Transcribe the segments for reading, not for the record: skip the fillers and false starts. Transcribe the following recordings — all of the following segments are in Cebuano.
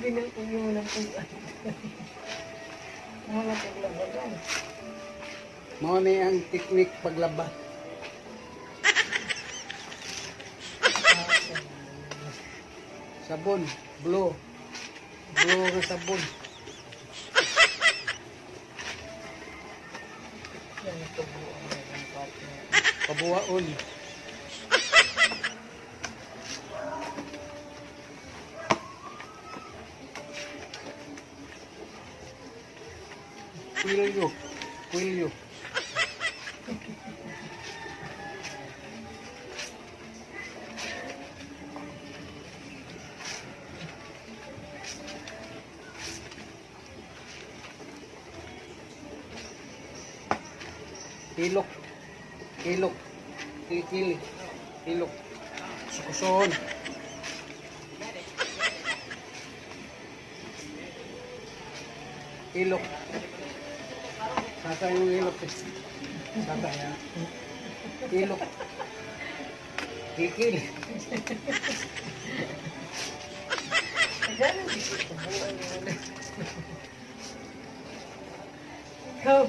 Binulpog mo ng puan. Mga taglabagan. Mao ni ang teknik paglaba. Sabon, blue. Blue nga sabon. Yan ito buong ng partner. Pabuwaon. Quilyo. Quilyo. Ilok. Ilok. Kilikili. Ilok. Sukuson. Ilok. Sasa yung ilok eh. Sasa yan. Ilok. Kilikili. Ganun di ko tubuan yun. Ikaw.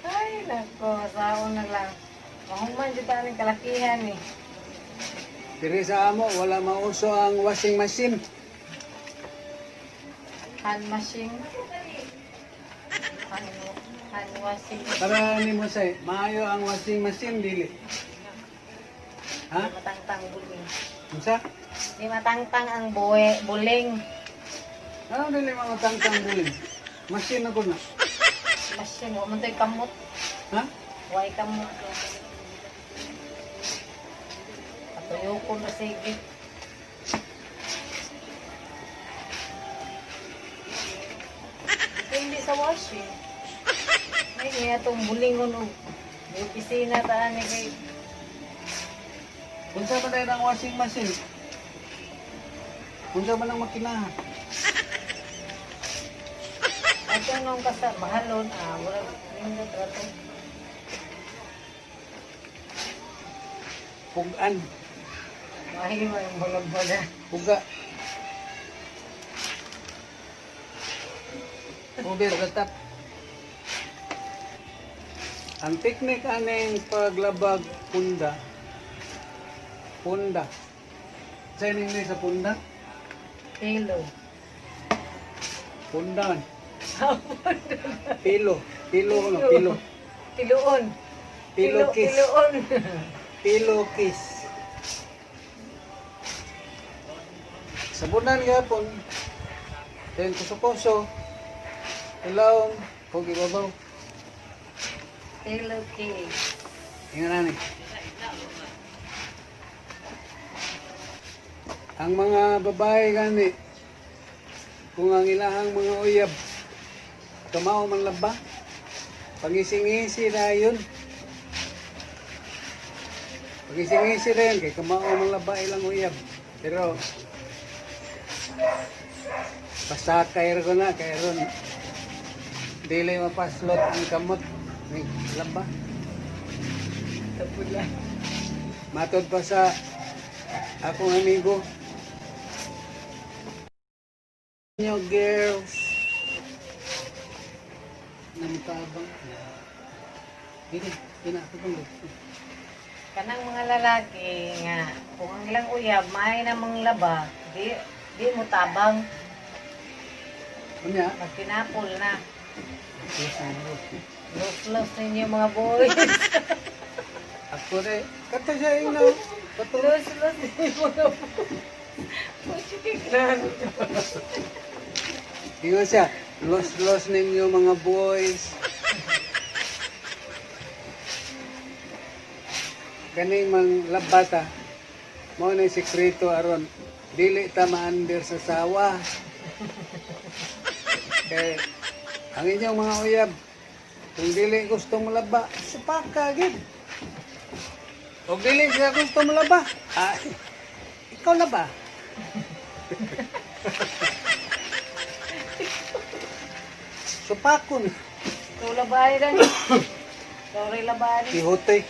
Ay, nako, saon na lang. Mahuman dito ang kalakihan eh. Diri sa amo, wala mauso ang washing machine. Hand machine. Hand, hand washing. Para ni mo say, maayo ang washing machine dili. Ha? Di matangtang buling. Unsa? Di matangtang ang buwe, buling. Ano dili mga tangtang buling? Machine ako na. Machine, wa man to'y kamot. Ha? Way kamot. Patuyo ko na sige. Depende sa washing. May niya itong bulingon og may opisina taan ni kay Unsa man dahil ang washing machine? Unsa man ang makinahan? Ato nung kasa mahalon ah wala nindot ra to. Pugan. Mahi man ang balag-baga. Puga. Over the top. Ang teknik aning paglabag punda. Punda. Sa English sa punda? Hello. Punda man. Pilo. Pilo no, pilo. Tiluon. Pilo kiss. Tiluon. Pilo kiss. Sabunan gapon. Then kuso-kuso. Ilawom, hug ibabaw. Hello cake. Ingan ani. Ang mga babae gani kung ang ilahang mga uyab kamao man laba, pangising-ngisi na yun. Pangising-ngisi na yun kay kamao man laba ilang uyab, pero pasakay ra ko na kay ron dili mapaslot ang kamot ni laba. Tapula. Matod pa sa akong amigo. Nyo girls. Namitabang. Dili, dili ako pang Kanang mga lalaki nga kung ang ilang uyab maay na manglaba, di di mo tabang, Unya. magtinapol na. Yes, ano. Los-los ninyo mga boys. Ako re, kato siya yung na. Kato. Los-los ninyo mga boys. Puchikik na. Ingon siya, los-los ninyo mga boys. Kaning mang labata, mao na sikreto aron dili ta maander sa sawa. Kay ang inyong mga uyab, kung dili gusto mo laba, supaka gid. Og dili siya gusto mo laba, ah, ikaw laba. Supakon. Ikaw labay lang. Ikaw rin labay. Kihote.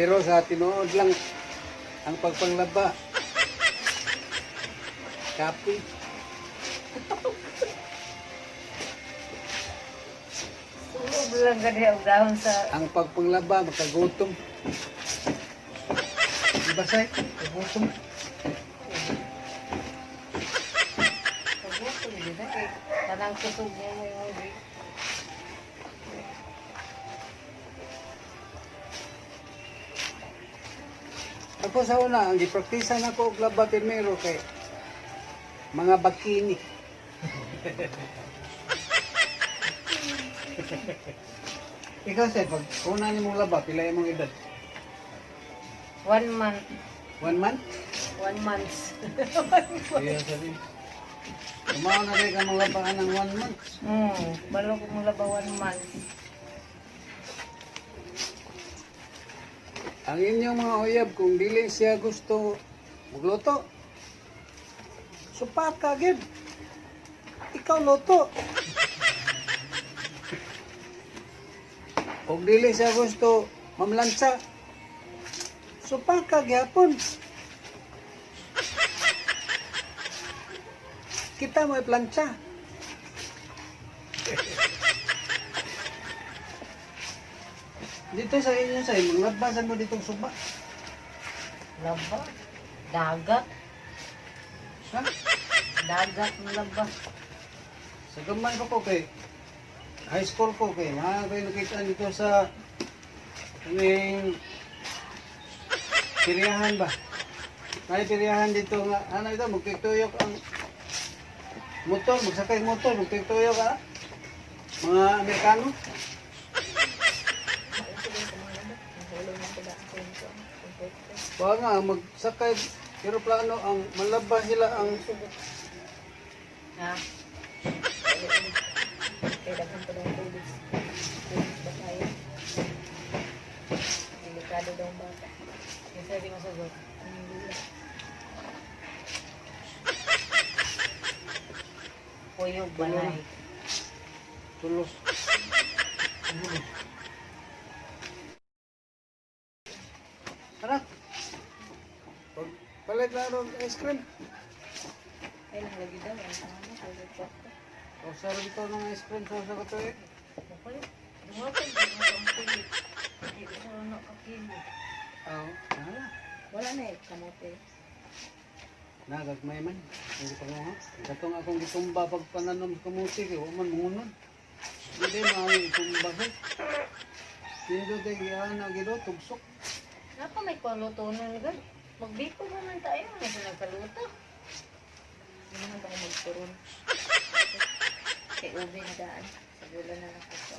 Pero sa tinuod lang, ang pagpanglaba, kapoy. Sulog lang gani og dahon sa Ang pagpanglaba, makagutom. Diba, say? Kagutom. Kagutom din na kay kanang kusog niya mo yung ubi. Ako sa una, ang gipraktisa na ko og laba primero kay mga bakini. Ikaw, sir, pag una ni mong laba, pila imong edad? One month. One month? 1 month. Kaya sabi. Kumaon na rin ka mong labaan ng one month. Balo ko mula ba 1 month. Ang inyong mga uyab, kung dili siya gusto magluto, supaka, gid. Ikaw luto. Kung dili siya gusto mamlansa, supaka gyapon. Kita mo plancha. Dito sa inyo sa imong labasan mo ditong suba. Laba. Dagat. Ha? Dagat ng laba. Sa gamay pa ko kay high school ko kay mga ko nakita dito sa kaming piriyahan ba? May piriyahan dito nga ano ito magtutuyok ang motor, magsakay motor, magtutuyok ah. Mga Amerikano. Wa nga magsakay eroplano ang malaba sila ang Ha? Kaya daghan pa daw ang tubig. Tubig ba tayo? Delikado daw ang bata. Kasi di masagot. Ang lula. Kuyog balay. Tulos. Tara. Palit lang og ice cream. Ay, lang lagi daw. Ang ano, tubig pa. O sarap ito ng ice cream sa sa kato eh. Okay. Duha pa di mo ang pili. Di ko sa ano ka kilo. Oo. Wala. Wala na eh, kamote. Nagagmay man. Hindi pa mo ha. Katong akong gitumba pag pananom sa kamuti kay wa man mungon. Hindi maayo itumba ko. Hindi tayo giana gido tugsok. Napa may kaluto na lugar. Magbiko pa man tayo. May nagkaluto. Hindi naman ako magturon. Kay ube na daan. Sa gula na lang ko.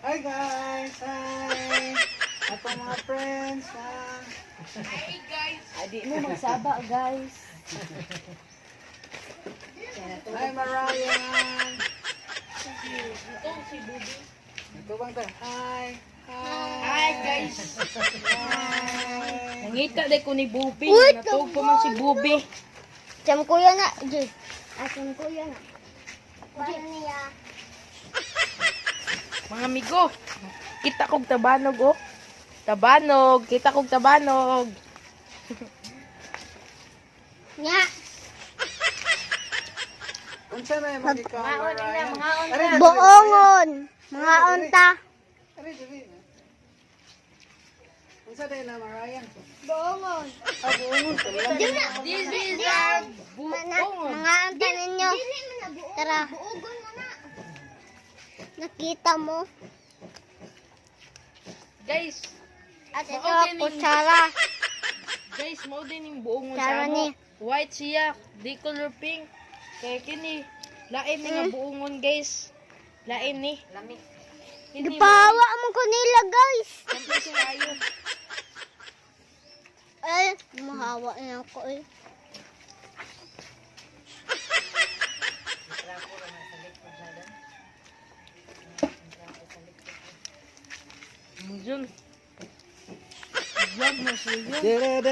Hi guys! Hi! Ato mga friends! Hi! Adi mo magsaba, guys. Hi Marian! Ito bang tayo? Hi! Hi! Hi guys! Hi! Nangita day ko ni Bubi. Natug pa man si Bubi. Jam kuya na, Jay. Ah, jam kuya na. G. niya. Mga amigo, kita kog tabanog oh. Tabanog, kita kog tabanog. Nya. Unsa na yung mga ikaw, Maon na, Marian? mga Aray, Boongon. Mga onta. Aray, dali. Unsa na na Marian? Boongon. Ah, buongon. This is a buongon. Mga onta ninyo. Tara. Buogon mo na. Nakita mo? Guys, At ito, kutsara. guys, mao din yung buongon sa Tara amo. ni. White siya, di color pink. Kaya kini, lain ni nga buongon guys. Lain ni. Lami. Kini, Gipawa mo ko nila, guys. Kampi sila ayo. Ay, mahawa na ako eh. Trapo ra man sa likod na doon. Trapo sa likod. Yun. Vlog mo siya yun. Dere,